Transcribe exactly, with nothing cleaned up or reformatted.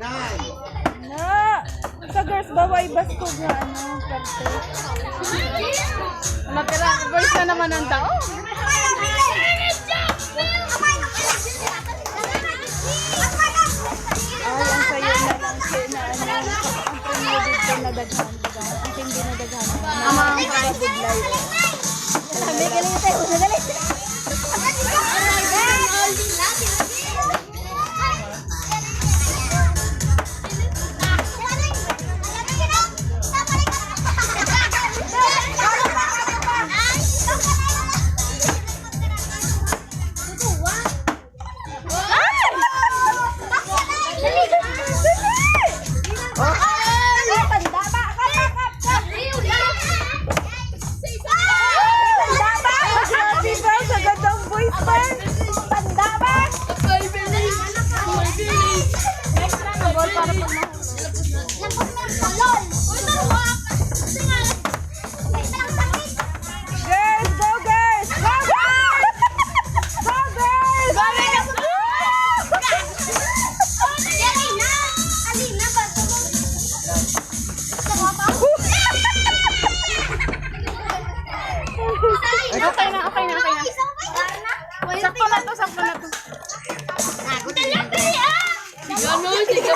Na! Sa girls ba, way baskog nga ano, parte? Natira, boys na naman ang tao. Ay, ang sayo na lang siya na ano, ang premyo dito na daghan, diba? Ang tindi na daghan. Ang mga budlay. Sabi, galing tayo, galing. Tanda ba? Grabe ba? Sa gandang boys band. Tanda ba? Next na, ball para pag mahulog. Girls, go girls! Go girls! Go girls! Go girls! Okay na, okay na, okay na. Sakto na to, sakto na to. Ano, sige.